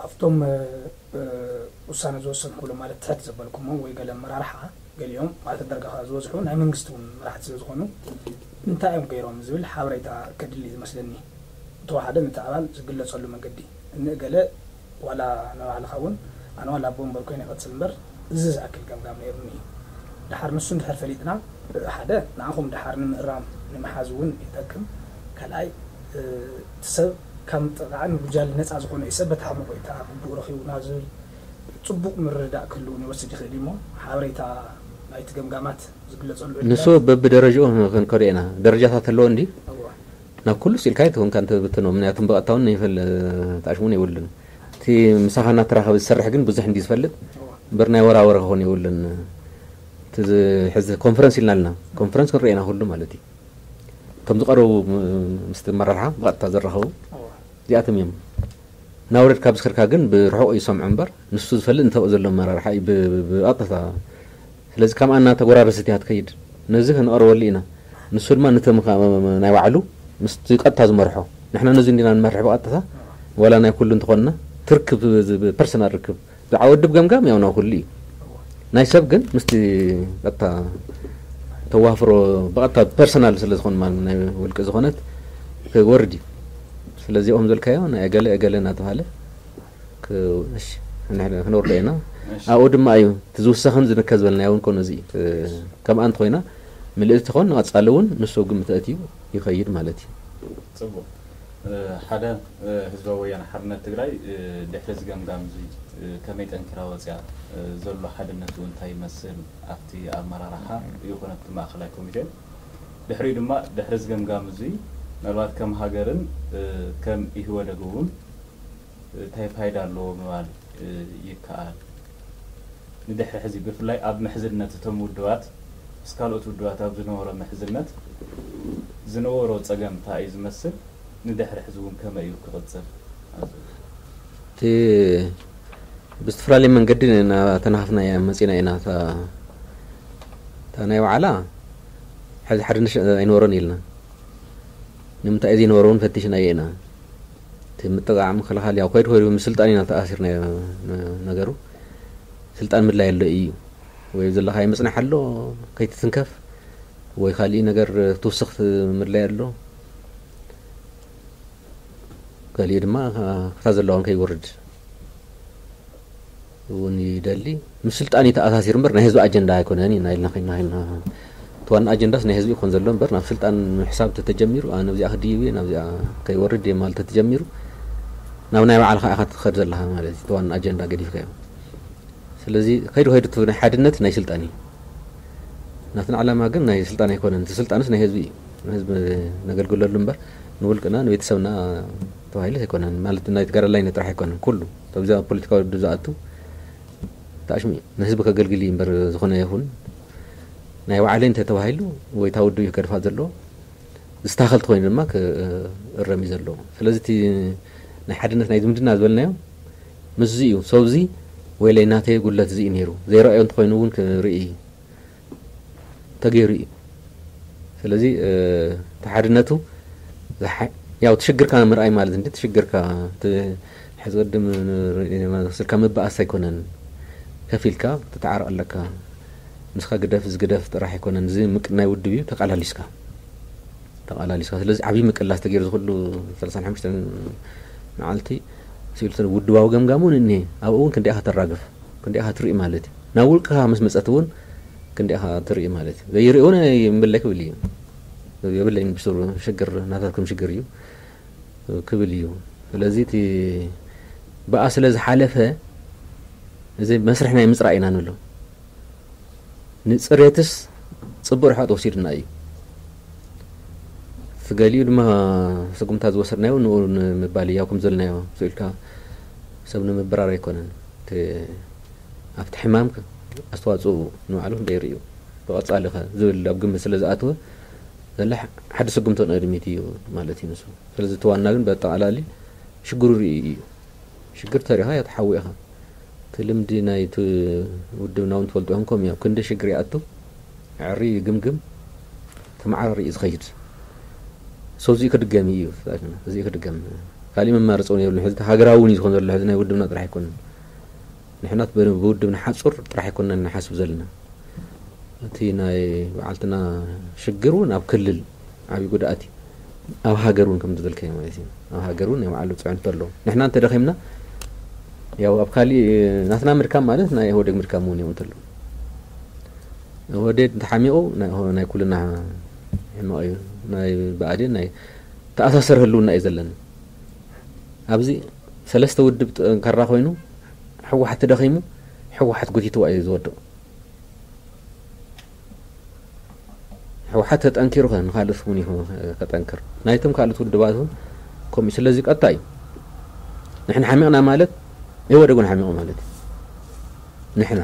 ኣብቶም ውሳነ ዝወሰንኩሎም ማለት ትሕት ዘበልኩሞም ወይ ገለ ኣመራርሓ ገሊኦም ማለት ደርጋ ዝበዝሑ ናይ መንግስቲ እውን መራሕቲ ስለ ዝኾኑ እንታይ እዮም ገይሮም ዝብል ሓበሬታ ከድሊ ዝመስለኒ። እተወሓደ ምትዕባል ዝግለጸሉ መንገዲ እንእገለ ዋላ ንባዕልኻ እውን ኣነ ዋላ ኣቦ እምበር ኮይነ ይቐጽል እምበር እዚ ዝኣክል ገምጋም ነይሩኒ እዩ። ድሓር ንሱ እንድሕር ፈሊጥና ሓደ ንኣኹም ድሓር ንምእራም ንምሓዝ እውን ይጠቅም። ካልኣይ እቲ ሰብ ካብ ጥቕዓን ጉጃል ነፃ ዝኾነ እዩ ሰብ በቲ ሓሙቕ ወይ ከዓ ግቡእ ረኺቡ ናብ ዝብል ፅቡቕ ምርዳእ ክህልውን ይወስድ ይኽእል እዩ እሞ ሓበሬታ ናይቲ ገምጋማት ዝግለፀሉ ንሱ ዕድላት በብደረጃኡ ክንከዶ ኢና። ደረጃታት ኣለዎ እንዲ እዋ ናብ ኩሉ ስኢልካ ኣይትኾንካ እንተብትኖ ምክንያቱም ብቐጥታውን ይፈል ተኣሽሙን የብሉን። እቲ ምሳኻ እናተራኸበ ዝሰርሕ ግን ብዙሕ እንዲ ዝፈልጥ እዋ እምበር ናይ ወራወረ ክኾን የብሉን። እቲ ዝ- ሕዚ ኮንፈረንስ ኢልና ኣለና። ኮንፈረንስ ክንርኢ ኢና ኩሉ ማለት እዩ። እቶም ዝቐረቡ ም- ምስቲ መራርሓ ብቐጥታ ዘራኸቡ እዋ እዚኣቶም እዮም። ናውረድ ካብ ዝኸድካ ግን ብርሑቕ ይሰምዖ እምበር ንሱ ዝፈልጥ እንተብኡ ዘሎ ኣመራርሓ እዩ ብ- ብ- ብቐጥታ። ስለዚ ከምኣ እናተጎራረሰት እያ ትከይድ። ነዚ ክንቐርበሉ ኢና። ንሱ ድማ ነቶም ከ- ናይ ባዕሉ ምስቲ ቀጥታ ዝመርሖ ንሕና ነዚ እንዲና ንመርሕ ብቐጥታ ዋላ ናይ ኩሉ እንተኾንና ትርክብ ዝ- ብ- ፐርሰናል ርክብ ብዓወድብ ገምጋም ያው ናብ ኩሉ እዩ። ናይ ሰብ ግን ምስቲ ቀጥታ ተዋፍሮ ብቐጥታ ፐርሰናል ስለ ዝኾን ማለት ናይ ውልቂ ዝኾነት ክወርድ እዩ። ስለዚኦም ዘልካዮ ናይ እገለ እገለ እናተባሃለ ክ- እሺ፣ ንሕና ክነውርዶ ኢና። እሺ። ኣብኡ ድማ እዩ እቲ ዝውሰኽን ዝንከ ዝበልናዮ እውን ኮነ እዚ እዩ። እ፣ ከምኣ እንተኾይና ምልእቲ ትኾን ንቐጻሊ እውን ንሱ ግምት ኣእትዩ ይኸይድ ማለት እዩ። ጽቡቕ። ሓደ ህዝባዊ ወያነ ሓርነት ትግራይ ድሕሪ እዚ ገምጋም እዚ ከመይ ጠንኪራ ወፅያ? ዘሎ ሓድነት እውን እንታይ ይመስል? ኣብቲ ኣመራርሓ ይኹን ኣብቲ ማእኸላይ ኮሚቴ ድሕሪኡ ድማ ድሕሪ እዚ ገምጋም እዚ ምናልባት ከም ሃገርን ከም ኢህወደግ እውን እንታይ ፋይዳ ኣለዎ ምባል ይከኣል? ንድሕሪ ሕዚ ብፍላይ ኣብ ምሕዝነት እቶም ውድባት ምስ ካልኦት ውድባት ኣብ ዝነበሮ ምሕዝነት ዝነበሮ ፀገም እንታይ እዩ ዝመስል? ንድሕሪ ሕዚ እውን ከመይ እዩ ክቕፅል? እቲ ብዝተፈላለየ መንገዲ እናተናሃፍና መፂና ኢና። እታ እታ ናይ ባዕላ ሕዚ ሓድነት ኣይነበሮን ኢልና ንምንታይ እዩ ዘይነበሮ እውን ፈቲሽናዮ ኢና። እቲ ምጥቃዕ ምክልኻል ያው ኮይዱ ኮይዱ ምስልጣን ኢና ተኣሲርናዮ ነገሩ። ስልጣን ምድላይ ኣሎ እዩ ወይ ዘለኻዮ ምፅናሕ ኣሎ ከይትትንከፍ ወይ ካሊእ ነገር ትውስኽ ምድላይ ኣሎ። ገሊኡ ድማ ክታ ዘለዋን ከይወርድ እውን ይደሊ። ምስ ስልጣን እዩ ተኣሳሲሩ እምበር ናይ ህዝቢ ኣጀንዳ ኣይኮነን ኢና ኢልና ኮይና ኮይና እቲ ዋና ኣጀንዳስ ናይ ህዝቢ ይኮን ዘሎ እምበር ናብ ስልጣን ምሕሳብ ተተጀሚሩ ኣነ ኣብዚኣ ክድይብ እየ ናብዚኣ ከይወርድ እየ ማለት ተተጀሚሩ ናብ ናይ ባዕልኻ ኢኻ ትኸድ ዘለኻ ማለት እዩ። እቲ ዋና ኣጀንዳ ገዲፍካዮ። ስለዚ ከይዱ ከይዱ እቲ ናይ ሓድነት ናይ ስልጣን እዩ። ናትና ዕላማ ግን ናይ ስልጣን ኣይኮነን። እቲ ስልጣንስ ናይ ህዝቢ እዩ። ንህዝቢ ነገልግለሉ እምበር ንውልቅና ንቤተሰብና ተባሂሉ ኣይኮነን። ማለት ናይ ትግራይ ጥራሕ ኣይኮነን። ኩሉ ኣብዚ ኣብ ፖለቲካዊ ውድብ ዝኣቱ ተኣሽሙ እዩ። ንህዝቢ ከገልግል እዩ እምበር ዝኾነ ይኹን ናይ ባዕለይ እንተተባሂሉ ወይ እታ ውድብ እዩ ከድፋ ዘለዎ ዝስተኻኸል ተኾይኑ ድማ ክእረም እዩ ዘለዎ። ስለዚ እቲ ናይ ሓድነት ናይ ዝምድና ዝበልናዮ ምስዚ እዩ። ሰብዚ ወይለይ ናተይ ጉድለት እዚ እዩ ነይሩ ዘይረኣዮ እንተኾይኑ እውን ክርኢ ተገይሩ እዩ። ስለዚ እቲ ሓድነቱ ዝሓ- ያው ትሽግርካ ምርኣይ ማለት እንዲ ትሽግርካ ት- ሕዚ ቅድም ን- ስልካ ምበኣስ ኣይኮነን። ከፊልካ ትተዓረቕ ኣለካ። ንስኻ ግደፍ እዚ ግደፍ ጥራሕ ኣይኮነን። እዚ ምቅ- ናይ ውድብ እዩ ተቃላሊስካ ተቃላሊስካ ስለዚ ዓብዪ ምቅላስ ተገይሩ ዝክሉ ሰላሳን ሓሙሽተን መዓልቲ ስኢሉ ውድባዊ ገምጋም እውን እኒሀ ኣብኡ እውን ክንዲኣ ከተራግፍ ክንዲኣ ትርኢ ማለት እዩ ናብ ውልቅኻ ምስ መፀት እውን ክንዲኣ ትርኢ ማለት እዩ ዘይርኢ እውን ምብለይ ክብል እዩ የብለይን ብስሩ ሽግር ናታትኩም ሽግር እዩ ክብል እዩ ስለዚ እቲ ብኣ ስለ ዝሓለፈ እዚ መስርሕ ናይ ምፅራእ ኢና ንብሎ ንፅሬትስ ፅቡቅ ርሕቀት ወሲድና እዩ እቲ ገሊኡ ድማ ስጉምታ ዝወሰድናዮ ንኡ ንምባል እያው ከም ዘልናዮ ስኢልካ ሰብ ንምብራር ኣይኮነን እቲ ኣብቲ ሕማም ኣስተዋፅኡ ንባዕሉ ክንደይ ርእዩ ብቐፃሊ ከ ዝብል ኣብ ግምት ስለ ዝኣተወ ዘለ ሓደ ስጉምቲ ንቕድሚት እዩ ማለት እዩ ንሱ ስለዚ እቲ ዋና ግን በጠቓላሊ ሽግሩ ርእዩ እዩ ሽግር ተሪኻ እያ ተሓዊእኻ እቲ ልምዲ ናይ እቲ ውድብና እውን ትፈልጡ ኢኹም ከምኡ እዩ ኣብ ክንዲ ሽግር ይኣቱ ኣዕሪ ይግምግም ተመዓራሪ እዩ ዝኸይድ so እዚኡ ክድገም እዩ እዚኡ ክድገም ካሊእ መማረፂ እውን የብሉን። ሕዚ ሃገራዊ እውን እዩ ዝኾን ዘሎ። ሕዚ ናይ ውድብና ጥራሕ ኣይኮነን። ንሕናት ብ- ብውድብ ንሓፁር ጥራሕ ኣይኮነን ንሓስብ ዘለና። እቲ ናይ በዓልትና ሽግር እውን ኣብ ክልል ዓብዪ ጉድኣት እዩ። ኣብ ሃገር እውን ከም ዝበልካዮ ማለት እዩ። ኣብ ሃገር እውን ናይ ባዕሉ ፅዕንቶ ኣለዎ። ንሕና እንተደኺምና፣ ያው ኣብ ካሊእ ናትና ምድካም ማለት ናይ ኢህወዴግ ምድካም እውን ይኹን እንተሎ፣ ኢህወዴግ እንተሓሚቑ ናይ ኢህወ- ናይ ኩልና ሕማቕ እዩ። ናይ ብኣዴን ናይ ተኣሳሰር ህልውና እዩ ዘለና። ኣብዚ ሰለስተ ውድብ ጠንካራ ኮይኑ፣ ህወሓት ተደኺሙ፣ ህወሓት ጎቲትዋ እዩ ዝወድቕ። ህወሓት ተጠንኪሩ ከ ንኻልኦት እውን ይኹ- ከጠንክር፣ ናይቶም ካልኦት ውድባት እውን ከምኡ። ስለዚ ቀጣይ ንሕና ሓሚቕና ማለት ኢህወደግ እውን ሓሚቑ ማለት እዩ። ንሕና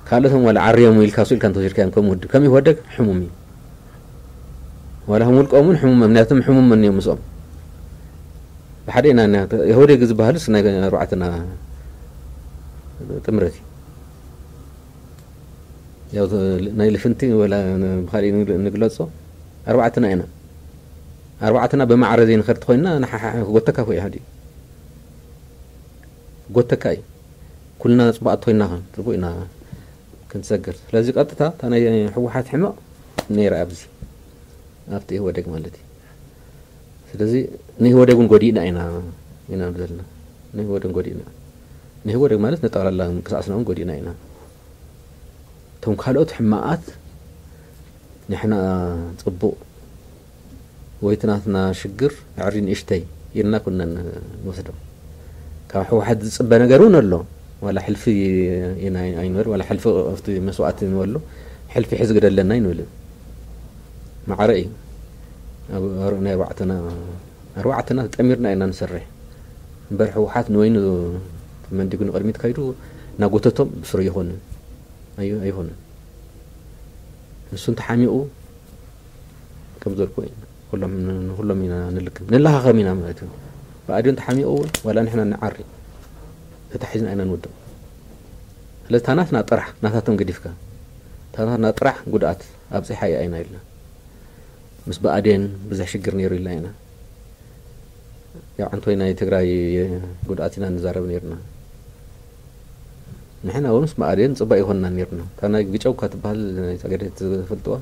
ካልኦቶም ዋላ ዓርዮም ኢልካ ሱ ኢልካ እንተወሲድካዮም ከም ውድብ ከም ኢህወደግ ሕሙም እዩ። ዋላ ከም ውልቆም እውን ሕሙም፣ ምክንያቱም ሕሙም መን እዮም ምስኦም። ብሓደ ኢና ኢና- ኢህወደግ ዝበሃልስ ናይ ኣርባዕተና ጥምረት እዩ። ያው ናይ ልፍንቲ ወላ ብኻሊእ ንግል- ንግለጾ፣ ኣርባዕተና ኢና። ኣርባዕተና ብማዕረ ዘይንኸድ ኮይንና ንሓሓ ክጎተካ እኮ እዩ ሓዲ። ክጎተካ እዩ። ኩልና ጽቡቓት ኮይንና ጽቡቕ ኢና ክንሰግር። ስለዚ ቀጥታ እታ ናይ ህወሓት ሕመቕ ነይራ ኣብዚ ኣብቲ ኢህወደግ ማለት እዩ። ስለዚ ንህወደግ እውን ጎዲእና ኢና ኢና ዘለና። ንህወደግ እውን ጎዲእና። ንህወደግ ማለት ነጠቕላላ ምንቅስቃስና እውን ጎዲእና ኢና። እቶም ካልኦት ሕማቓት ንሕና ጽቡቕ ወይ እቲ ናትና ሽግር ኣዕሪ ንእሽተይ ኢልና ኩና ንወስዶ። ካብ ህወሓት ዝጽበ ነገር እውን ኣሎ። ዋላ ሕልፊ ኢና ኣይንበል፣ ዋላ ሕልፊ ኣብቲ መስዋእቲ ንበሎ፣ ሕልፊ ሕዚ ግደለና ኣይንብልን። ማዕረ እዩ። ኣብ ኣር- ናይ ኣርባዕተና ኣርባዕተና ተጠሚርና ኢና ንሰርሕ እምበር ህወሓት ንወይኑ ተመንዲጉ ንቕድሚት ከይዱ እናጎተቶም ብስሩ ይኾንን ኣይ- ኣይኾንን። ንሱ እንተሓሚቑ ከም ዘልኩ ኩሎም ንኩሎም ኢና ንልክም ንለኻኸም ኢና ማለት እዩ። ብኣድዮ እንተሓሚቑ እውን ዋላ ንሕና ንዓሪ ተታሒዝና ኢና ንወድቕ። ስለዚ እታ ናትና ጥራሕ ናታቶም ገዲፍካ እታ ናትና ጥራሕ ጉድኣት ኣብፂሓ እያ ኢና ኢልና ምስ ብኣዴን ብዙሕ ሽግር ነይሩ ኢልና ኢና። ያው ዓንቶይ ናይ ትግራይ ጉድኣት ኢና ንዛረብ ነይርና። ንሕና እውን ምስ ብኣዴን ፅባእ ይኾንና ነይርና። እታ ናይ ግጨው እኳ ትበሃል ናይ ፀገዴት ዝፈልጥዋ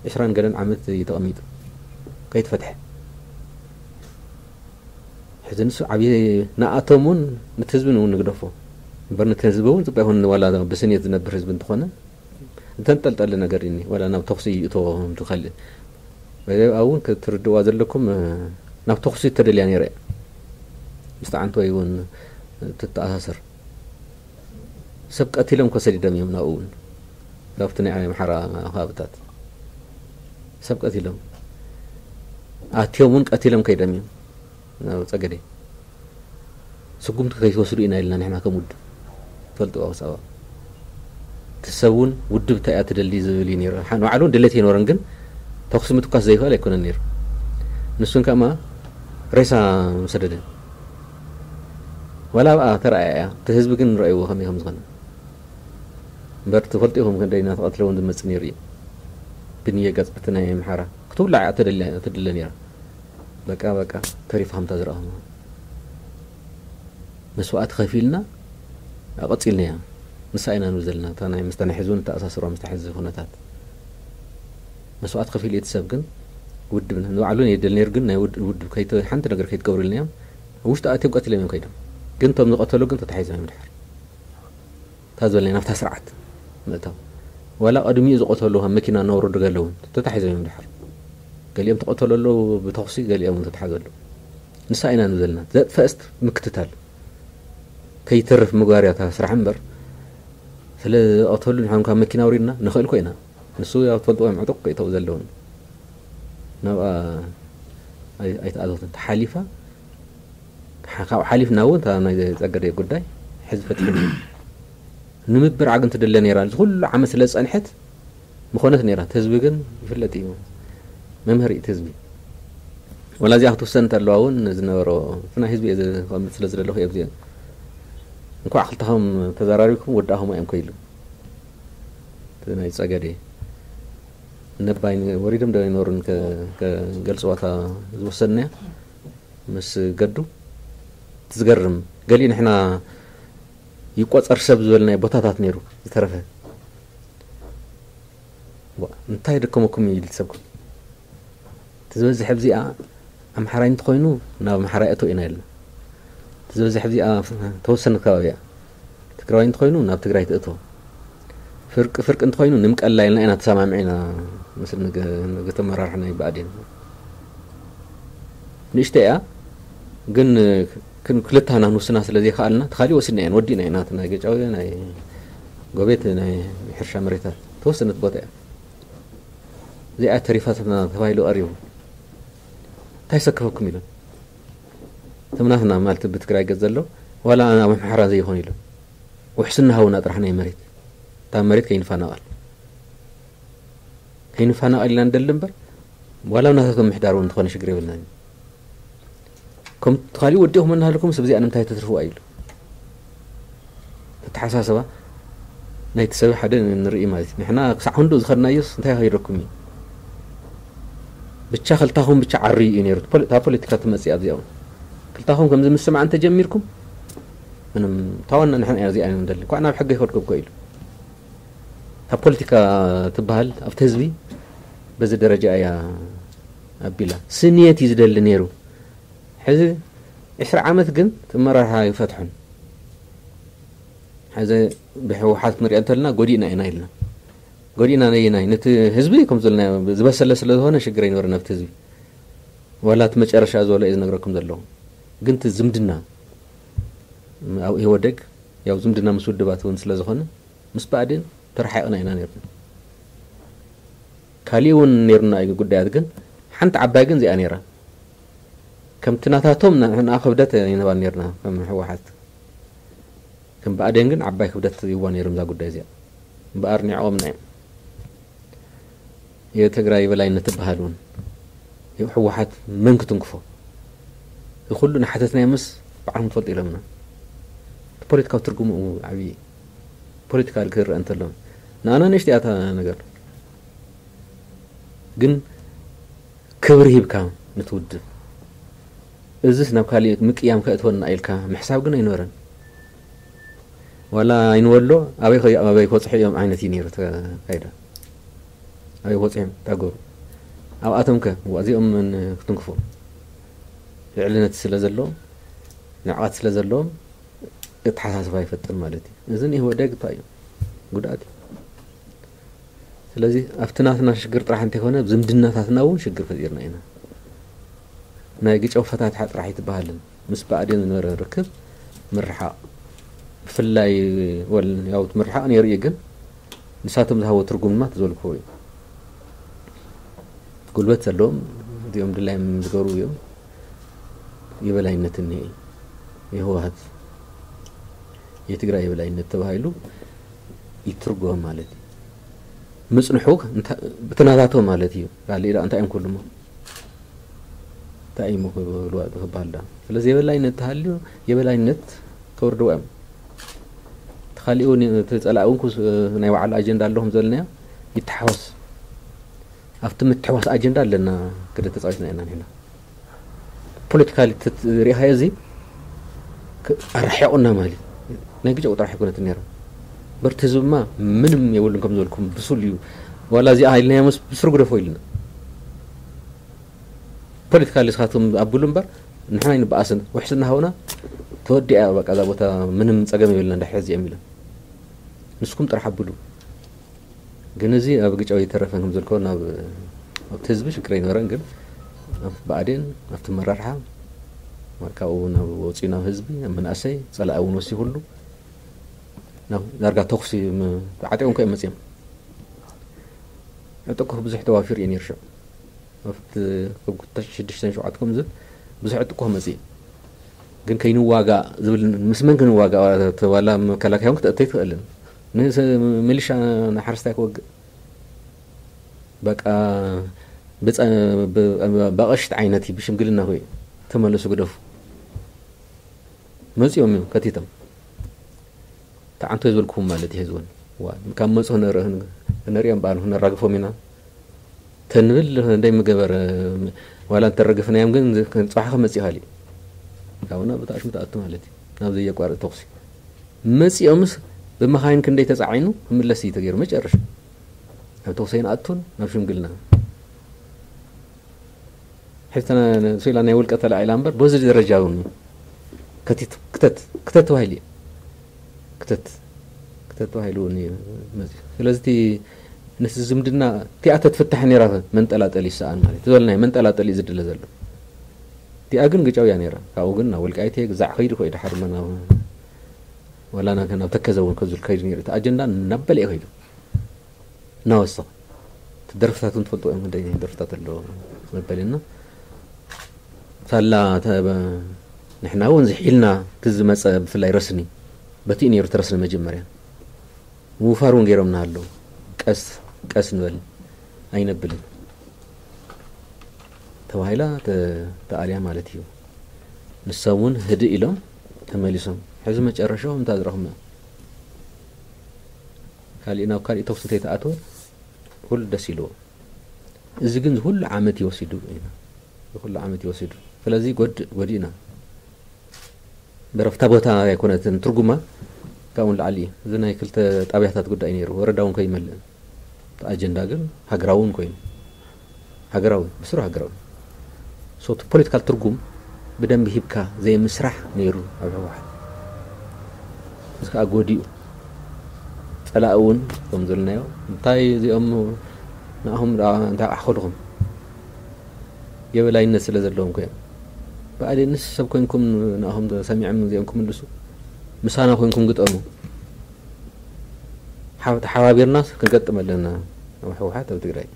ዕስራን ገለን ዓመት እዩ ተቐሚጡ ከይትፈትሐ። ሕዚ ንሱ ዓብዪ ንኣቶም እውን ነቲ ህዝቢ እውን ንግደፎ እምበር ነቲ ህዝቢ እውን ፅባእ ይኾን ዋላ ብስንየት ዝነብር ህዝቢ እንተኾነ እንተንጠልጠለ ነገር እኒ ዋላ ናብ ተኹሲ ይእቶ ትኸልእ። በዚ ኣብኡ እውን ክትርድዋ ዘለኩም ናብ ተኹሲ ተደልያ ነይረ እያ። ምስቲ ዓንቶይ እውን ትተኣሳሰር ሰብ ቀቲሎም ከሰዲዶም እዮም ናብኡ እውን ናብቲ ናይ ኣምሓራ ከባብታት ሰብ ቀቲሎም ኣትዮም እውን ቀቲሎም ከይዶም እዮም ናብ ፀገዴ። ስጉምቲ ከይትወስዱ ኢና ኢልና ንሕና ከም ውድብ ፈልጥዋ ውሳባ እቲ ሰብ እውን ውድብ እንታይ እያ ትደሊ ዝብል እዩ ነይሩ። ሓ- ንባዕሉ እውን ድሌት ኣይኖረን ግን ተኩሲ ምትኳስ ዘይኽእል ኣይኮነን ነይሩ። ንሱን ከማ ሬሳ ምሰደደ ዋላ ኣብኣ ተረኣያ እያ። እቲ ህዝቢ ግን ንረእይዎ ከመይ ከም ዝኾነ እምበር ትፈልጡ ኢኹም። ክንደይ እናተቐትለ እውን ዝመፅእ ነይሩ እዩ። ብንየ ገፅ ብቲ ናይ ኣምሓራ ክትውላዕ እያ ተደልያ- ትድለ ነይራ። በቃ በቃ ተሪፋ ከምታ ዝረኣኹም መስዋእቲ ከፊልና ኣቐፂልናያ። ንሳ ኢና ንብል ዘለና እታ ናይ ምስታ ናይ ሕዚ እውን ተኣሳስሮ ምስታ ሕዚ ኩነታት መስዋእቲ ከፊሉ እቲ ሰብ ግን ውድብና ንባዕሉ የደል ነይሩ ግን ናይ ውድ- ውድብ ከይተ- ሓንቲ ነገር ከይትገብሩልና እዮም ውሽጢ ኣትዮም ቀቲሎም እዮም ከይዶም ግን እቶም ዝቐተሉ ግን ተታሒዞም እዮም ድሓር እታ ዝበልና ናብታ ስርዓት ምእታው ዋላ ቀድሚኡ ዝቐተሉ ካብ መኪና እናወረዱ ገለ እውን ተታሒዞም እዮም ድሓር ገሊኦም ተቐተሉ ኣለዉ ብተኹሲ ገሊኦም እውን ተታሓዙ ኣለዉ ንሳ ኢና ንብል ዘለና ዘጥፈእስት ምክትታል ከይተርፍ ምግባር እያ እታ ስራሕ እምበር ስለ ዝቐተሉ ንሕና ካብ መኪና ኣውሪድና ንኽእል ኮ ኢና ንሱ ያው ትፈልጥዎ እዮም ዕጡቕ ከይተው ዘለውን ናብኣ ኣይ- ኣይተኣዘትን ተሓሊፋ ካብ ሓሊፍና እውን እታ ናይ ፀገደ ጉዳይ ሕዚ ፈትሒ ንምብር ዓግን ትደለ ነይራ እዚ ኩሉ ዓመት ስለ ዝፀንሐት ምኾነት ነይራ እቲ ህዝቢ ግን ይፍለጥ እዩ መምህር እቲ ህዝቢ ወላ እዚኣ ክትውሰን እንተለዋ እውን ዝነበሮ እቲ ናይ ህዝቢ እየ ዝቐምጥ ስለ ዝደለኹ እየ ብዚአ እንኳዕ ክልተኹም ተዘራሪብኩም ወዳእኹም እዮም ከይሉ እቲ ናይ ፀገዴ ነባይ ወሪዶም ዶ ይኖሩን ከገልፅዋ እታ ዝወሰንናያ ምስ ገዱ ትዝገርም ገሊ ንሕና ይቆጸር ሰብ ዝበልናዮ ቦታታት ነይሩ ዝተረፈ። ዋ፣ እንታይ ደከመኩም እዩ ኢሉ ሰብኩም። እቲ ዝበዝሕ ኣብዚኣ ኣምሓራይ እንተኾይኑ ናብ ኣምሓራይ እቶ ኢና ኢልና። እቲ ዝበዝሕ ኣብዚኣ ተወሰነ ከባቢ እያ። ትግራዋይ እንተኾይኑ ናብ ትግራይ ትእቶ። ፍርቂ ፍርቂ እንተኾይኑ ንምቀላ ኢልና ኢና ተሰማሚዕና። ምስ ንግ- ንግተ መራርሒ ናይ ብኣዴን ንእሽተ እያ ግን ክን ክልታና ንውስና ስለ ዘይከኣልና ተኻሊ ወሲድና እየን ወዲእና ኢና። እቲ ናይ ገጫዊ ናይ ጎቤት ናይ ሕርሻ መሬታት ተወሰነት ቦታ እያ። እዚኣ ተሪፋትና ተባሂሉ ቀሪቡ እንታይ ሰከፈኩም ኢሎም። ተምናትና ማለት ብትግራይ ገጽ ዘሎ ዋላ ኣብ ኣምሓራ ዘይኾን ኢሎም ውሕስና ሃውና ጥራሕ ናይ መሬት እታ መሬት ከይንፋናቐል ከይንፋናቐል ኢና ንደሊ እምበር ዋላ ናታቶም ምሕዳር እውን ዝኾነ ሽግር የብልና። ከም ተኻሊኡ ወዲኹም እናሃለኩም ሰብ እዚኣ ንምንታይ ተትርፍዋ ኢሉ ተተሓሳሰባ ናይቲ ሰብ ሓደ ንርኢ ማለት እዩ። ንሕና ክሳዕ ክንዱ ዝኸድናዮስ እንታይ ከይረኩም እዩ። ብቻ ክልታኹም ብቻ ዓርዩ እዩ ነይሩ። ፖሊ- እታ ፖለቲካ ትመፅእ ኣብዚኣ እውን ክልታኹም ከምዚ ምስማዕ እንተጀሚርኩም ምንም ታዋና ንሕና እያ እዚኣ ንደሊ ኳዕ ናብ ሕገ ይኸድኩም እኮ ኢሉ። እታ ፖለቲካ ትበሃል ኣብቲ ህዝቢ በዚ ደረጃ እያ ኣቢላ ስንየት እዩ ዝደሊ ነይሩ። ሕዚ ዕስራ ዓመት ግን እቲ መራርሓ ይፈትሑን ሕዚ ብሕወሓት ክንሪኦ እንተልና ጎዲእና ኢና ኢልና። ጎዲእና ነየናይ ነቲ ህዝቢ ከም ዘለና ዝበሰለ ስለ ዝኾነ ሽግር ኣይነበረን ኣብቲ ህዝቢ። ዋላ እቲ መጨረሻ ዝበሎ እዩ ዝነግረኩም ዘለኹ። ግን እቲ ዝምድና ኣብ ኢህወደግ ያው ዝምድና ምስ ውድባት እውን ስለ ዝኾነ ምስ ብኣዴን ተረሓቕና ኢና ነርና። ካሊእ እውን ነርና እዩ ጉዳያት ግን ሓንቲ ዓባይ ግን እዚኣ ነራ። ከምቲ ናታቶም ንዓ ክብደት ይንባ ነርና ከም ህወሓት። ከም ብኣዴን ግን ዓባይ ክብደት ይዋ ነይሮም እዛ ጉዳይ እዚኣ። እምበኣር ኒዕቆምና እዮም። የትግራይ የበላይነት ትበሃል እውን ህወሓት መን ክትንክፎ ይኩሉ ንሓተትናዮ ምስ በዓልኩም ትፈልጡ ኢሎምና። እቲ ፖለቲካዊ ትርጉሙ ዓብዪ ፖለቲካ ክርአ እንተሎ ንኣና ንእሽቲ እያ እታ ነገር ግን ክብሪ ሂብካ ንትውድብ እዚስ ናብ ካሊእ ምቅያም ከእትወና ኢልካ ምሕሳብ ግን ኣይነበረን። ዋላ ኣይንወሎ ኣበይ ከ- ኣበይ ክበፅሑ እዮም ዓይነት እዩ ነይሩ ተካይዳ ኣበይ ክበፅሑ እዮም ታገሩ ኣብኣቶም ከ እዚኦም ክትንክፎ ልዕልነት ስለ ዘለዎም ንዕቐት ስለ ዘለዎም እተሓሳስባ ይፈጥር ማለት እዩ። እዚ ንኢህወደግ እንታይ እዩ ጉድኣት እዩ። ስለዚ ኣብቲ ናትና ሽግር ጥራሕ እንተይኮነ ዝምድናታትና እውን ሽግር ፈጢርና ኢና። ናይ ግጨው ፈታትሓ ጥራሕ ኣይትበሃልን ምስ ብኣዴን ዝነበረ ርክብ ምርሓቕ ብፍላይ ወል ያው ምርሓቕ ነይሩ እዩ ግን ንሳቶም ዝሃቦ ትርጉም ድማ ተዘልክዎ እዩ። ጉልበት ዘለዎም እዚኦም ድላዮም ዝገብሩ እዮም። የበላይነት እኒሄ የህወሀት የትግራይ የበላይነት ተባሂሉ ይትርጎም ማለት እዩ። ምፅንሑ ብተናታቶ ማለት እዩ። ካልእ ኢላ እንታይ እዮም ክብሉ እሞ እንታይ እዮም ክብሉ ክበሃል ዳ ስለዚ የበላይነት ተሃልዩ የበላይነት ከወርድዋ እዮም። ተኻሊኡ ተፀላእ እውን ናይ ባዕሉ ኣጀንዳ ኣለኹም ዘለናዮ ይተሓወስ ኣብቲ ምትሕዋስ ኣጀንዳ ኣለና ክደ ተፃዊትና ኢና ንሕና ፖለቲካሊ ሪኢኻዮ እዚ ኣርሒቑና ማለት ናይ ግጨ ጥራሕ ኣይኮነትን ነይሩ በርቲ ህዝብማ ምንም የብሉን ከም ዝበልኩም ብሱል እዩ ዋላ እዚኣ ኢልናዮ ምስ ብስሩ ግደፎ ኢልና ፖለቲካሊ ስኻትኩም ኣብሉ እምበር ንሕና ይንበኣስን ውሕስና ሃውና ተወዲኣ በቃ እዛ ቦታ ምንም ፀገም የብልና እንዳ ሕዚ እዮም ኢሎም ንስኩም ጥራሕ ኣብሉ ግን እዚ ኣብ ግጫው ይተረፈን ከም ዘልኮ ናብ ኣብቲ ህዝቢ ሽግር ኣይነበረን ግን ኣብ ብኣዴን ኣብቲ መራርሓ ካብኡ ናብ ወፂኡ ናብ ህዝቢ ኣብ መናእሰይ ፀላኢ እውን ወሲኹሉ ናብ ዳርጋ ተኩሲ ተዓጢቆም ከ መፅዮም ዕጥቁ ብዙሕ ተዋፊሩ እዩ ነይሩ ሽዑ ኣብቲ ሽዱሽተ ሸውዓተ ከም ዝብል ብዙሕ ዕጥቁ መፅእ ግን ከይንዋጋእ ዝብል ምስ መን ክንዋጋእ ዋላ መከላከያ እውን ክትእተይ ትኽእልን ሚሊሻ ንሓረስታይ ክወግእ በቃ በቐሽት ዓይነት እዩ ብሽምግልና ኮይ ተመለሱ ግደፉ መፂኦም እዮም ከቲቶም ተዓንቶ ዝበልኩም ማለት እዩ ህዝቦን ካብ መፁ ነርእን ነርእዮም በኣል ነራግፎም ኢና ተንብል እንደይ ምገበር ዋላ እንተረግፍናዮም ግን ፅባሕ ክመፅእ ይኽእል እዩ ካብኡ ናብ ብታሽሙ ትኣቱ ማለት እዩ። ናብ ዘየቋርጥ ተኹሲ መጺኦምስ፣ ብመኻይን ክንደይ ተጻዒኑ ክምለስ እዩ ተገይሩ። መጨረሻ ናብ ተኹሲ ኣይንኣቱን፣ ናብ ሽምግልና። ሕዝተና ስኢላ ናይ ውልቀ ተላዒላ እምበር፣ በዚ ደረጃ እውን ከቲት ክተት ክተት ተባሂሉ እዩ። ክተት ክተት ተባሂሉ እውን እዩ መፂኡ። ስለዚ እቲ ነቲ ዝምድና እቲኣ ተትፍታሕ ነይራ መንጠላጠሊ ይሰኣን ማለት እዩ። ዝበልናዮ መንጠላጠሊ እዩ ዝድለ ዘሎ። እቲኣ ግን ግጫው እያ ነይራ። ካብኡ ግን ናብ ወልቃይት እየ ግዛዕ ከይዱ፣ ከይዱ ሓርመ ናብ ዋላ ናብ ናብ ተከዘ እውን ከዝል ከይዱ ነይሩ። እቲ ኣጀንዳ ናብ በለ እዩ ከይዱ። እናወሰኸ እቲ ደርፍታት እውን ትፈልጥዎ እዮም። ክንደይ ደርፍታት ኣሎ መበልና ሳላ ንሕና እውን ዝሒልና እቲ ዝመፀ ብፍላይ ረስኒ በቲ እዩ ነይሩ። እቲ ረስኒ መጀመርያ ምውፋር እውን ገይሮምና ኣለዉ። ቀስ ቀስ ንበል ኣይነብልን ተባሂላ ተኣልያ ማለት እዩ። ንሶም እውን ህድእ ኢሎም ተመሊሶም። ሕዚ መጨረሻ እንታይ ዝረኽብና ካሊእ ናብ ካሊእ ተኩሲ እንተይተኣተወ ኩሉ ደስ ኢልዎ። እዚ ግን ዝኩሉ ዓመት ይወሲዱ ኢና ዝኩሉ ዓመት ይወሲዱ። ስለዚ ጎድ ጎዲእና በረፍታ ቦታ ኣይኮነትን ትርጉማ ካብኡ ንላዕሊ እዩ። እዚ ናይ ክልተ ጣብያታት ጉዳይ ነይሩ። ወረዳ እውን ከይመልእ እቲ ኣጀንዳ ግን ሃገራዊ እውን ኮይኑ ሃገራዊ ብስሩ ሃገራዊ ሶቲ ፖለቲካል ትርጉም ብደንብ ሂብካ ዘይምስራሕ ነይሩ ኣብ ህወሓት። እዚ ከዓ ጎዲኡ ጸላእ እውን ከም ዘለናዮ እንታይ እዚኦም ንኣኹም ደኣ እንታይ ኣሕኸልኹም የበላይነት ስለ ዘለዎም ኮይኖም ብኣዴንስ ሰብ ኮይንኩም ንኣኹም ሰሚዖም እዚኦም ክምልሱ ምሳና ኮይንኩም ግጠሙ ሓ- ተሓባቢርና ክንገጥም ኣለና ኣብ ህወሓት ኣብ ትግራይ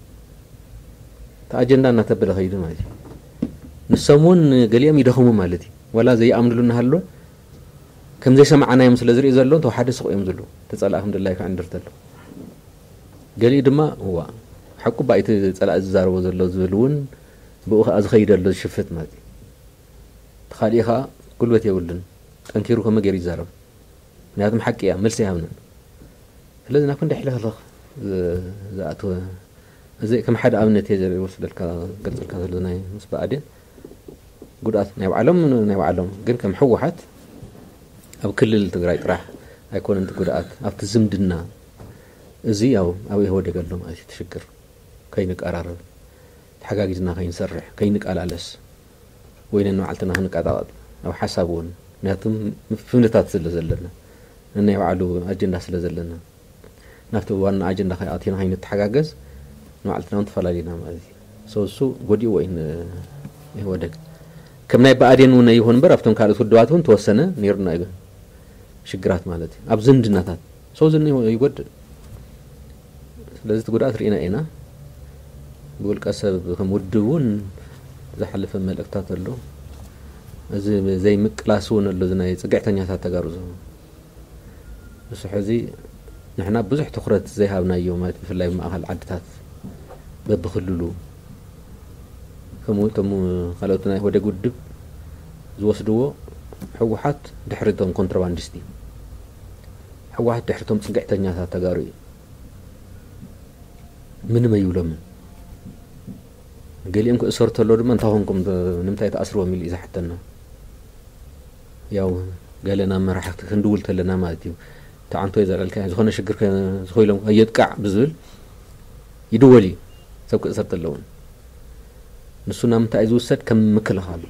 እቲ ኣጀንዳ እናተበለ ከይዱ ማለት እዩ። ንሶም እውን ገሊኦም ይደኽሙ ማለት እዩ። ዋላ ዘይኣምንሉ እናሃሎ ከም ዘይሰማዕናዮም ስለ ዝርኢ ዘሎ ተወሓደ ስቕ እዮም ዝብሉ ተፀላእ ከም ድላይ ከዓ እንደርተሉ ገሊኡ ድማ እዋ ሓቁ ባይቲ ፀላእ ዝዛረቦ ዘሎ ዝብል እውን ብኡ ከዓ ዝኸይደሎ ዝሽፍት ማለት እዩ። ተኻሊኡ ከዓ ጉልበት የብሉን ጠንኪሩ ከመ ገይሩ ይዛረብ ምክንያቱም ሓቂ እያ መልሲ ይሃብንን ስለዚ ናብ ክንዲ ሕልኽልኽ ዝኣተወ እዚ ከም ሓደ ኣብነት እየ ዘርኢ ወስደልካ ገልፅልካ ዘሎ ናይ ምስ ብኣዴን ጉድኣት ናይ ባዕሎም ናይ ባዕሎም ግን ከም ህወሓት ኣብ ክልል ትግራይ ጥራሕ ኣይኮነን እቲ ጉድኣት ኣብቲ ዝምድና እዚ ያው ኣብ ኢህወደግ ኣሎ ማለት እዩ ትሽግር ከይንቀራረብ ተሓጋጊዝና ከይንሰርሕ ከይንቃላለስ ወይ ነንባዕልትና ክንቃጣቐጥ ኣብ ሓሳብ እውን ምክንያቱም ፍምልታት ስለ ዘለና ነናይ ባዕሉ ኣጀንዳ ስለ ዘለና ናብቲ ዋና ኣጀንዳ ከይኣቲና ከይንተሓጋገዝ ንባዕልትና እውን ተፈላለዩና ማለት እዩ። So እሱ ጎዲእዎ እዩ ንኢህወደግ። ከም ናይ ብኣዴን እውን ይኹን እምበር ኣብቶም ካልኦት ውድባት እውን ተወሰነ ነይሩና እዩ ሽግራት ማለት እዩ ኣብ ዝምድናታት ሰው ዝኒ ይጎድእ። ስለዚ እቲ ጉድኣት ርኢና ኢና። ብውልቀ ሰብ ከም ውድብ እውን ዝሓለፈ መልእክታት ኣሎ። እዚ ዘይምቅላስ እውን ኣሎ እዚ ናይ ፅግዕተኛታት ተጋሩ ዝኸውን ንሱ ሕዚ ንሕና ብዙሕ ትኹረት ዘይሃብናዮ ማለት ብፍላይ ማእኸል ዓድታት በብክልሉ ከምኡ እቶም ካልኦት ናይ ኢህወደግ ውድብ ዝወስድዎ ህወሓት ድሕሪ እቶም ኮንትሮባንዲስት እዩ። ህወሓት ድሕሪ እቶም ፅግዕተኛታት ተጋሩ እዩ። ምንም ኣይብሎምን። ገሊኦም ክእሰሩ ተሎ ድማ እንታይ ኮንኩም ንምንታይ ተኣስርዎም ኢሉ እዩ ዝሓተና። ያው ገለና መራሕቲ ክንድውል ተለና ማለት እዩ። ተዓንቶ ዘልዕልካ ዝኾነ ሽግር ዝኮይሎም ኣየጥቃዕ ብዝብል ይድወል እዩ ሰብ ክእሰር ተለውን ንሱ ናብ ምንታይ ዝውሰድ ከም ምክልኻል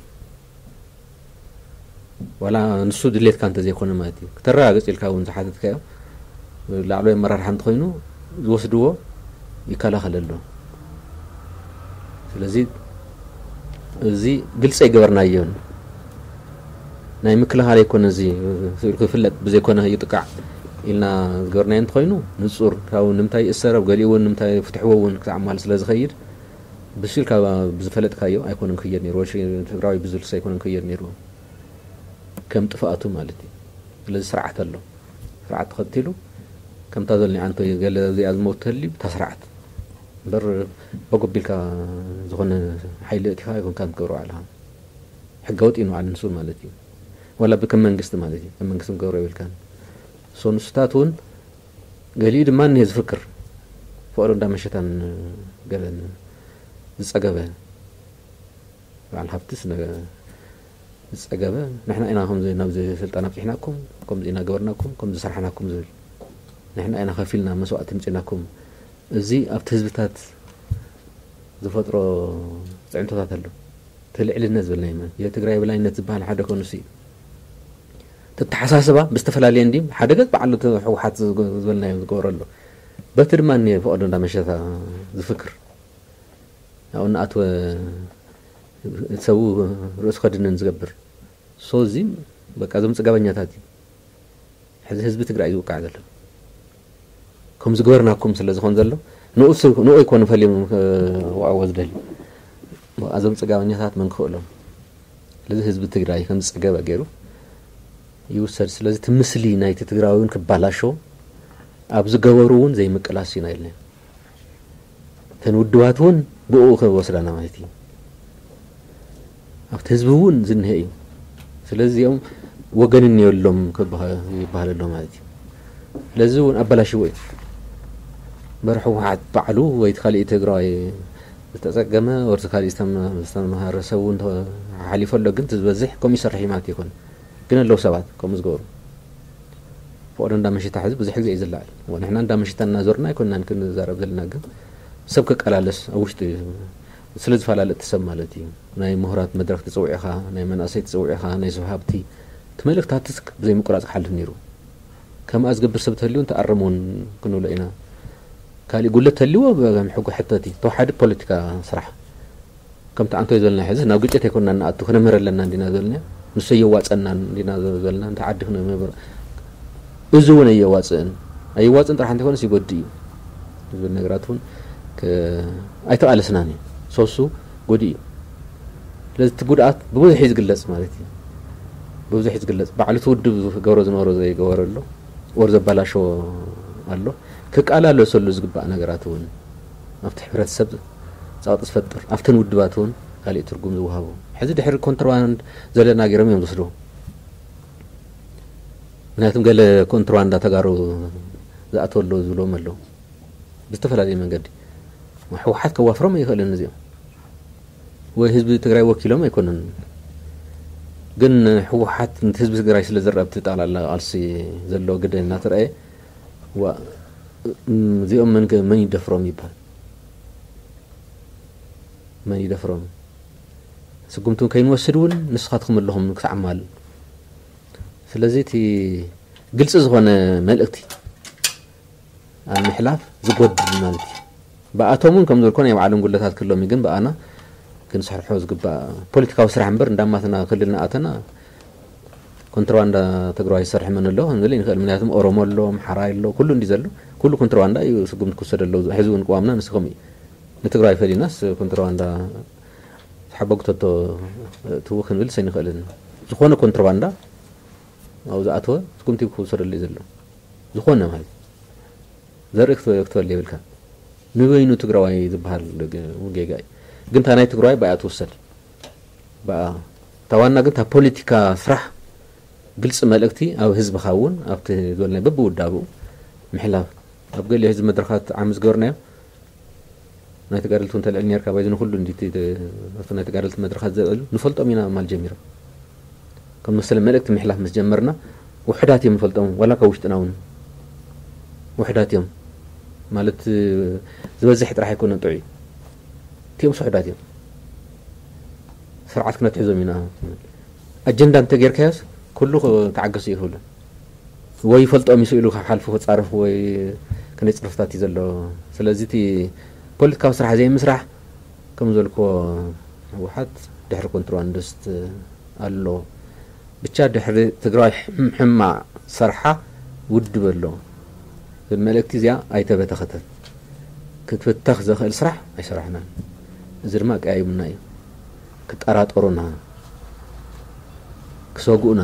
ዋላ ንሱ ድሌትካ እንተዘይኮነ ማለት እዩ ክተረጋግፅ ኢልካ እውን ዝሓተትካዮ ላዕለዋይ ኣመራርሓ እንተኮይኑ ዝወስድዎ ይከላኸል ኣሎ። ስለዚ እዚ ግልፂ ኣይገበርናዮን ናይ ምክልኻል ኣይኮነ እዚ ስኢሉ ክፍለጥ ብዘይኮነ ይጥቃዕ ኢልና ዝገበርናዮ እንተኮይኑ ንፁር ካብ ንምንታይ ይእሰር ኣብ ገሊኡ እውን ንምንታይ ፍትሕዎ እውን ክሳዕ ምባል ስለ ዝኸይድ ብስል ካብ ብዝፈለጥካዮ ኣይኮነን ክየድ ነይሩ ትግራዊ ብዝልስ ኣይኮነን ክየድ ነይሩ ከም ጥፍኣቱ ማለት እዩ። ስለዚ ስርዓት ኣሎ ስርዓት ተኸቲሉ ከምታ ዘልኒ ዓንቶ ገለ እዚኣ ዝመውት ተልዩ እታ ስርዓት እምበር በጎቢልካ ዝኾነ ሓይሊ እቲኻ ይኮንካ ትገብሮ ባዕልኻ ሕገ ወጥ እዩ ንባዕሉ ንሱ ማለት እዩ። ዋላ ብከም መንግስቲ ማለት እዩ ከም መንግስቲ ምገብሮ የብልካን። ሶ ንሱታት እውን ገሊኡ ድማ እኒሄ ዝፍክር ፍቕሪ እንዳ መሸታን ገለን ዝፀገበ በዓል ሃብትስ ነገ ዝጸገበ፣ ንሕና ኢና ከምዚ ናብዚ ስልጣን ኣብጺሕናኩም፣ ከምዚ ኢና ገበርናኩም፣ ከምዚ ሰራሕናኩም ዝብል፣ ንሕና ኢና ከፊልና መስዋእቲ ምጺናኩም። እዚ ኣብቲ ህዝብታት ዝፈጥሮ ጽዕንቶታት ኣሎ። እቲ ልዕልነት ዝበልናዮ ማለት የትግራይ የበላይነት ዝበሃል ሓደ ኮኑሲ፣ ተተሓሳስባ ብዝተፈላለየ እንዲ ሓደ ገጽ በዓሉ ህወሓት ዝበልናዮ ዝገበሮ ኣሎ። በቲ ድማ እኒ ፈቐዶ እንዳመሸታ ዝፍክር፣ ኣብኡ እናኣትወ ሰቡ ርእሱ ከድንን ዝገብር። ሶ እዚ በቃ እዞም ጽጋበኛታት እዩ። ሕዚ ህዝቢ ትግራይ ዝውቃዕ ዘሎ ከም ዝግበርናኩም ስለ ዝኾን ዘሎ ንኡ ስ- ንኡ ኣይኮኑ ፈሊዮም ክወቅዕዎ ዝደልዩ። በቃ እዞም ጽጋበኛታት መን ክኽእሎም? ስለዚ ህዝቢ ትግራይ ከም ዝጸገበ ገይሩ ይውሰድ። ስለዚ እቲ ምስሊ ናይቲ ትግራዊ እውን ክባላሾ ኣብ ዝገበሩ እውን ዘይምቅላስ ኢና ኢልና። እተን ውድባት እውን ብኡ ክወስዳና ማለት እዩ። ኣብቲ ህዝቢ እውን ዝንሄ እዩ። ስለዚ እዚኦም ወገን እኒኦሎም ክበሃ- ይበሃል ኣሎ ማለት እዩ። ስለዚ እውን ኣበላሽዎ እዩ። እምበር ህወሓት ባዕሉ ወይ እቲ ካሊእ ትግራዋይ ዝተፀገመ ወርቲ ካሊእ ዝተመ- ዝተምሃረ ሰብ እውን ተሓሊፎ ኣሎ። ግን እቲ ዝበዝሕ ከምኡ ይሰርሕ እዩ ማለት ይኮን። ግን ኣለዉ ሰባት ከምኡ ዝገብሩ። ፈቐዶ እንዳመሸታ ሕዚ ብዙሕ ግዜ እዩ ዝለዓል። እሞ ንሕና እንዳመሸታ እናዞርና ኣይኮንናን ክንዛረብ ዘለና፣ ግን ሰብ ከቀላለስ ኣብ ውሽጢ ስለ ዝፈላለ እቲ ሰብ ማለት እዩ። ናይ ምሁራት መድረኽ ትፅውዕ ኢኻ፣ ናይ መናእሰይ ትፅውዕ ኢኻ፣ ናይ ሰብ ሃብቲ እቲ መልእክታት ብዘይምቁራፅ ክሓልፍ ነይሩ። ከምኣ ዝገብር ሰብ ተልዩ እንተኣረምውን ክንብሎ ኢና። ካሊእ ጉለት ተልዎ ሕጉ ሕተት እዩ። ተዋሓዲ ፖለቲካ ስራሕ ከምቲ ኣንቶይ ዘለና ሕዚ ናብ ግጭት ኣይኮንና ንኣቱ ክነምህር ኣለና እንዲና ዘለና። ንሱ የዋፀና እንዲና ዘለና እንተ ዓዲ ክነምህር፣ እዚ እውን ኣየዋፅእን። ኣየዋፅእን ጥራሕ እንተይኮነስ ይጎድእ እዩ ዝብል ነገራት እውን ክ- ኣይተቓለስናን እዩ። ሶሱ ጎድእ እዩ። ስለዚ እቲ ጉድኣት ብብዙሕ እዩ ዝግለፅ ማለት እዩ። ብብዙሕ እዩ ዝግለፅ። ባዕሉ እቲ ውድብ ዝገብሮ ዝነበሮ ዘይገበረ ኣሎ፣ ወር ዘባላሸዎ ኣሎ። ክቃላለሰሉ ዝግባእ ነገራት እውን ኣብቲ ሕብረተሰብ ጸቕጢ ዝፈጥር፣ ኣብተን ውድባት እውን ካሊእ ትርጉም ዝወሃቦ። ሕዚ ድሕሪ ኮንትሮባንድ ዘለና ገይሮም እዮም ዝወስድዎ። ምክንያቱም ገለ ኮንትሮባንዳ ተጋሩ ዝኣተወ ኣሎ ዝብሎም ኣለዉ። ብዝተፈላለየ መንገዲ ህወሓት ከዋፍሮም ኣይኽእልን እዚኦም። ወይ ህዝቢ ትግራይ ወኪሎም ኣይኮኑን። ግን ህወሓት ነቲ ህዝቢ ትግራይ ስለ ዝረአ ኣብቲ ጠቕላላ ቃልሲ ዘሎ ግደ እናተረኣየ፣ ዋ፣ እም፣ እዚኦም መን ከ- መን ይደፍሮም ይበሃል? መን ይደፍሮም? ስጉምቲ ከይንወስድ እውን ንስኻትኩም ኣለኹም ክተዓማሉ። ስለዚ እቲ ግልፂ ዝኾነ መልእክቲ ኣብ ምሕላፍ ዝጎድል ማለት እዩ። ብኣቶም እውን ከም ዝበልኮ ናይ ባዕሎም ጉለታት ክህሎም እዩ፣ ግን ብኣና ክንሰርሖ ዝግባእ ፖለቲካዊ ስራሕ እምበር እንዳማትና ክልል ንኣተና ኮንትሮባንዳ ትግራዋይ ዝሰርሕ መን ኣሎ ክንብል ይንኽእል። ምክንያቱም ኦሮሞ ኣሎ፣ ኣምሓራይ ኣሎ፣ ኩሉ እንዲ ዘሎ ኩሉ ኮንትሮባንዳ እዩ ስጉምቲ ክወሰደሎ። ሕዚ እውን ቅዋምና ንስኹም እዩ ንትግራዋይ ፈሊናስ ኮንትሮባንዳ ሓቦ ክተቶ ትው ክንብል ሰይንኽእልን። ዝኾነ ኮንትሮባንዳ ኣብኡ ዝኣተወ ስጉምቲ ክወሰደሉ እዩ ዘሎ። ዝኾነ ማለት ዘርኢ ክት- ክትበል የብልካ። ንበይኑ ትግራዋይ ዝበሃል ግ- ጌጋ እዩ። ግን እታ ናይ ትግራዋይ ብኣ ትውሰድ። ብኣ እታ ዋና ግን እታ ፖለቲካ ስራሕ ግልፂ መልእክቲ ኣብ ህዝብኻ እውን ኣብቲ ዝበልናዮ በብውዳብኡ ምሕላፍ። ኣብ ገሊኡ ህዝቢ መድረኻት ዓሚ ዝገበርናዮ ናይ ተጋደልቲ እውን ተልዕል ነርካ ባይዚ ንኩሉ እንዲቲ ኣብቲ ናይ ተጋደልቲ መድረኻት ዘልዕሉ ንፈልጦም ኢና ማል ጀሚሮም። ከም መሰለ መልእክቲ ምሕላፍ ምስ ጀመርና ውሕዳት እዮም ንፈልጦም፣ ዋላ ካብ ውሽጥና እውን ውሕዳት እዮም። ማለት ዝበዝሕ ጥራሕ ኣይኮነን ጥዑይ፣ እቲኦም ውሕዳት እዮም። ስርዓት ክነትሕዞም ኢና። ኣጀንዳ እንተጌርካዮስ ኩሉ ተዓገሱ ይኽብሉ ወይ ይፈልጦም ይስእሉ ክሓልፉ ክፃረፉ ወይ ክንደይ ፅርፍታት እዩ ዘሎ። ስለዚ እቲ ፖለቲካዊ ስራሕ ዘይምስራሕ ከም ዘልኮ ህወሓት ድሕሪ ኮንትሮባንዲስት ኣሎ። ብቻ ድሕሪ ትግራይ ሕም- ሕማቕ ሰርሓ ውድብ ኣሎ። መልእክቲ እዚኣ ኣይተበተኸተን። ክትብተኽ ዘኽእል ስራሕ ኣይሰራሕናን። እዚ ድማ ቀያይሙና እዩ። ክጠራጠሩና፣ ክሰጉኡና፣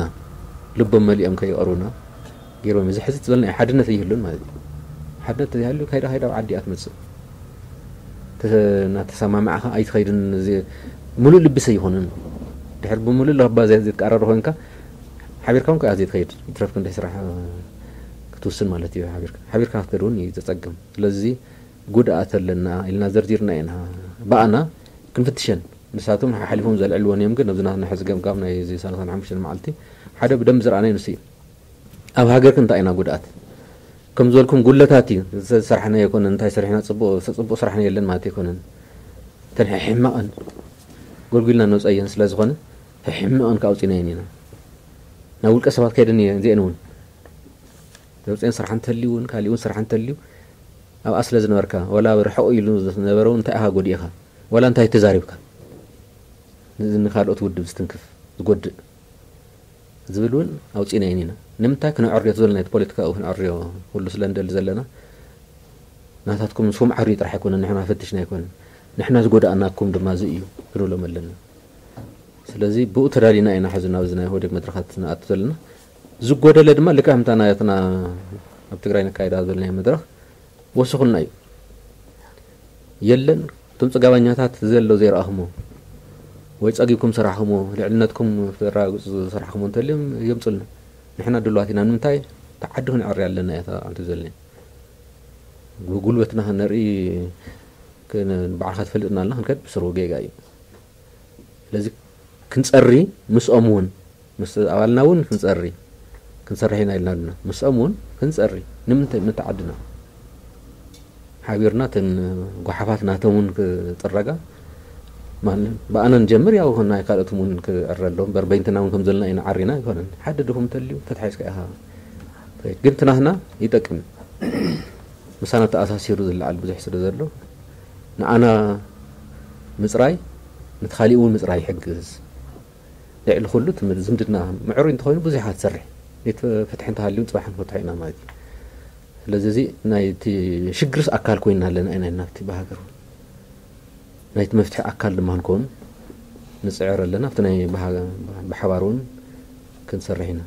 ልቦም መሊኦም ከይቐሩና ገይሮም። እዚ ሕዚ ዝበልና ሓድነት ኣይህሉን ማለት እዩ። ሓድነት ተዘይሃልዩ ካይዳ ካይዳ ኣብ ዓዲ እያ ትመጽእ። እናተሰማማዕኻ ኣይትኸይድን። ሙሉእ ልቢ ሰይኮንን ድሕር ብሙሉእ ልባ ዘይትቀራረ ኮይንካ ሓቢርካ እውን ከኣ ዘይትኸይድ ይትረፍ ክንደይ ስራሕ ክትውስን ማለት እዩ። ሓቢርካ ሓቢርካ ክትከድ እውን እዩ ዘጸግም። ስለዚ ጉድኣት ኣለና ኢልና ዘርዚርና ኢና ብኣና ክንፍትሸን። ንሳቶም ሓሓሊፎም ዘልዕልዎን እዮም። ግን ኣብዚ ናትና ሕዚ ገምጋም ናይ እዚ ሰላሳን ሓሙሽተን መዓልቲ ሓደ ብደንብ ዝረኣናዮ ንሱ እዩ። ኣብ ሃገር ክንታይ ኢና ጉድኣት ከም ዝበልኩም ጉለታት እዩ። ዝሰራሕና ኣይኮነን። እንታይ ሰሪሕና ጽቡቕ፣ ጽቡቕ ስራሕና የለን ማለት ኣይኮነን። እተን ሕማቕን ጎልጉልና ንወፀየን ስለ ዝኾነ ሕማቕን ከኣውፂናየን ኢና። ናብ ውልቀ ሰባት ከይደን እየ እዚአን እውን ዘውፅአን ስራሕ እንተልዩ እውን ካሊእ እውን ስራሕ እንተልዩ ኣብኣ ስለ ዝነበርካ ዋላ ርሕቕ ኢሉ ዝነበረ እውን እንታይ ኢኻ ጎዲእኻ ዋላ እንታይ ተዛሪብካ ንዚ ንካልኦት ውድብ ዝትንክፍ ዝጎድእ ዝብል እውን ኣውፂናየን ኢና። ንምንታይ ክነዕርዮ ዘሎ ናይቲ ፖለቲካዊ ክነዕርዮ ኩሉ ስለ እንደሊ ዘለና ናታትኩም ንስኹም ዓርዩ ጥራሕ ኣይኮነን ንሕና ፈትሽና ኣይኮነን ንሕና ዝጎዳእናኩም ድማ እዚ እዩ ክንብሎም ኣለና። ስለዚ ብኡ ተዳሊና ኢና ሕዚ ናብዚ ናይ ኢህወዴግ መድረኻት ንኣቱ ዘለና። ዝጎደለ ድማ ልክዕ ከምታ ናትና ኣብ ትግራይ ነካይዳ ዘለናዮ መድረኽ ወስኹልና እዩ። የለን እቶም ፅጋበኛታት ዘሎ ዘይረኣኹሞ ወይ ፀጊብኩም ሰራሕኹሞ ልዕልነትኩም ተራግፁ ዝሰራሕኹሞ እንተልዮም የምፁልና። ንሕና ድልዋት ኢና ንምንታይ ተዓዲ ክንዕሪ ኣለና እያ ተቃምቲ ዘለና ብጉልበትና ክንርኢ ባዕልካ ትፈልጥና ኣለና ክንከድ ብስሩ ጌጋ እዩ። ስለዚ ክንፀሪ ምስኦም እውን ምስ ኣባልና እውን ክንፀሪ ክንሰርሕ ኢና ኢልና ኣለና። ምስኦም እውን ክንፀሪ ንምንታይ ምንታ ዓድና ሓቢርና እተን ጓሓፋት ናቶም እውን ክፅረጋ ብኣና ንጀምር ያው ናይ ካልኦትም እውን ክዕረ ኣሎ እምበር በይንትና እውን ከም ዘለና ኢና ዓሪና ኣይኮነን። ሓደ ድኹም እንተልዩ ተታሒዝካ ኢኻ ትኸይድ። ግን ትናትና ይጠቅም ምሳና ተኣሳሲሩ ዝለዓል ብዙሕ ስለ ዘሎ ንኣና ምፅራይ ነቲ ካሊእ እውን ምፅራይ ይሕግዝ። ልዕሊ ኩሉ እቲ ዝምድና ምዕሩይ እንተኾይኑ ብዙሕ ኢኻ ትሰርሕ። እቲ ፍትሒ እንተሃልዩ ፅባሕ ንፈትሖ ኢና ማለት እዩ። ስለዚ እዚ ናይቲ ሽግርስ ኣካል ኮይና ኣለና ኢና ናብቲ ብሃገር እውን ናይቲ መፍትሒ ኣካል ድማ ክንከውን ንፅዕር ኣለና። ኣብቲ ናይ ብሓባር እውን ክንሰርሕ ኢና።